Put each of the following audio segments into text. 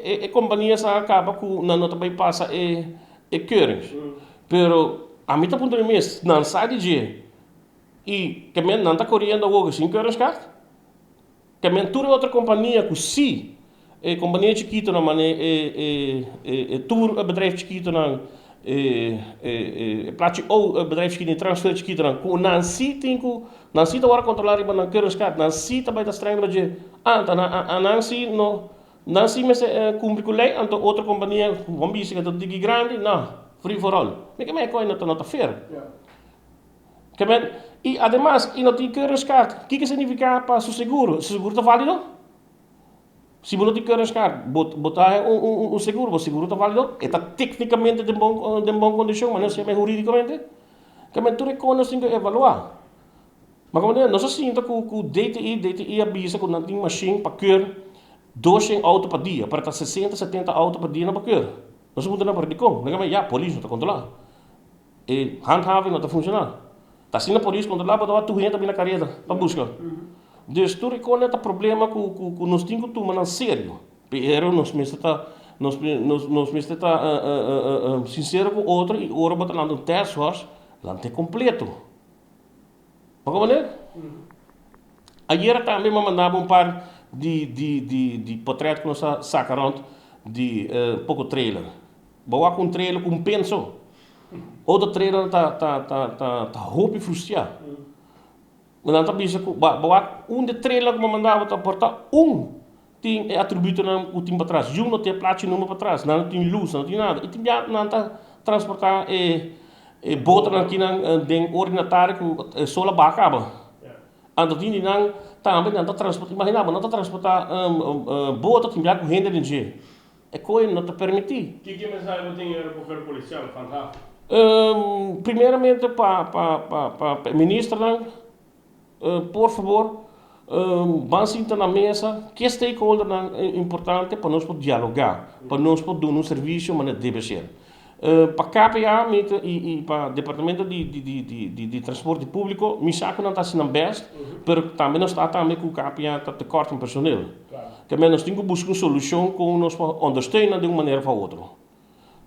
e kompania sa kaba ku nan no ta bai pasa e keurings. Pero ami ta puntra mi mes, nan sa di dje i ke men nan ta koriendo awor sin keuringskaart? Ke men tur e otro kompania ku si, e kompania chikitonan mane e tur bedrijf chikitonan, e plachi o bedrijf chikito, e transfer chikitonan ku nan si tin ku, nan si ta wòrdu kontrolá riba nan keuringskaart, nan si ta bai ta streng riba dje. Anta nan si no, nan si mester kumpli ku lei, anto otro kompania bon bisa ku ta diki grandi, no, free for all. Mi ke men e koi no ta fair. Ke men, i ademas i no tin keuringskaart. Kiko signifiká pa su seguro? Su seguro ta válido? Si bo no tin keuringskaart, bo bo ta haña un un un seguro, bo seguro ta válido? E ta téknikamente den bon den bon kondishon, ma no siempre hurídikamente. Ke men tur e kos nos tin ku evaluá. Ma komo nos a sinta ku ku DTI, DTI a bisa ku nan tin mashin pa keur 200 outo pa dia, pero ta 60, 70 outo pa dia nan por keur. Nos a puntra nan pero dikon? Nan a bisa ya, polis no ta kontrolá. E handhaving no ta funciona. Ta asina polis controla bo ta wak tur hende ta bini na careda pa busca. Dus tur e cosnan ta problema cu cu nos tin cu tuma nan serio. Pero nos mester ta nos nos nos mester ta sincero cu otro y ora bo ta lanta un task force lanta e completo. Bo comprende? Ayera tambe mi a manda bo un par di di di di potret cu nos a saca rond di poco trailer. Bo wak un trailer cu un penso. Otro trailer ta ta ta ta ta hopi frustiá. Nan ta bisa cu bo wak un di trailer cu bo manda bo ta porta un tin e atributonan cu tin patras. Yu no tin e plachi number patras, nan no tin luz, nan no tin nada. Y tin bia nan ta transporta e e botonan kinan den ora di na tardi cu e sol a baha caba. Anto tin di nan tambe nan ta transporta, imagina bo nan ta transporta boto tin bia cu hende den dje. E koe no ta permití. Kiko mensahe bo tin era kofer polisial van ha? Primeramente pa pa pa pa e ministernan, por fabor ban sinta na mesa ke stakeholdernan importante pa nos por dialogá, pa nos por duna un servisio manera debe ser. Pa KPA mi ta i pa departamento di di di di transporte públiko mi sa ku nan ta hasi nan bèst, pero tambe nos ta tambe ku KPA ta tekort in personeel. Kemey nos tin ku buska un solushon kon nos por ondersteun nan den un manera òf otro.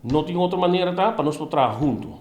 No tin otro manera ta pa nos por traha huntu.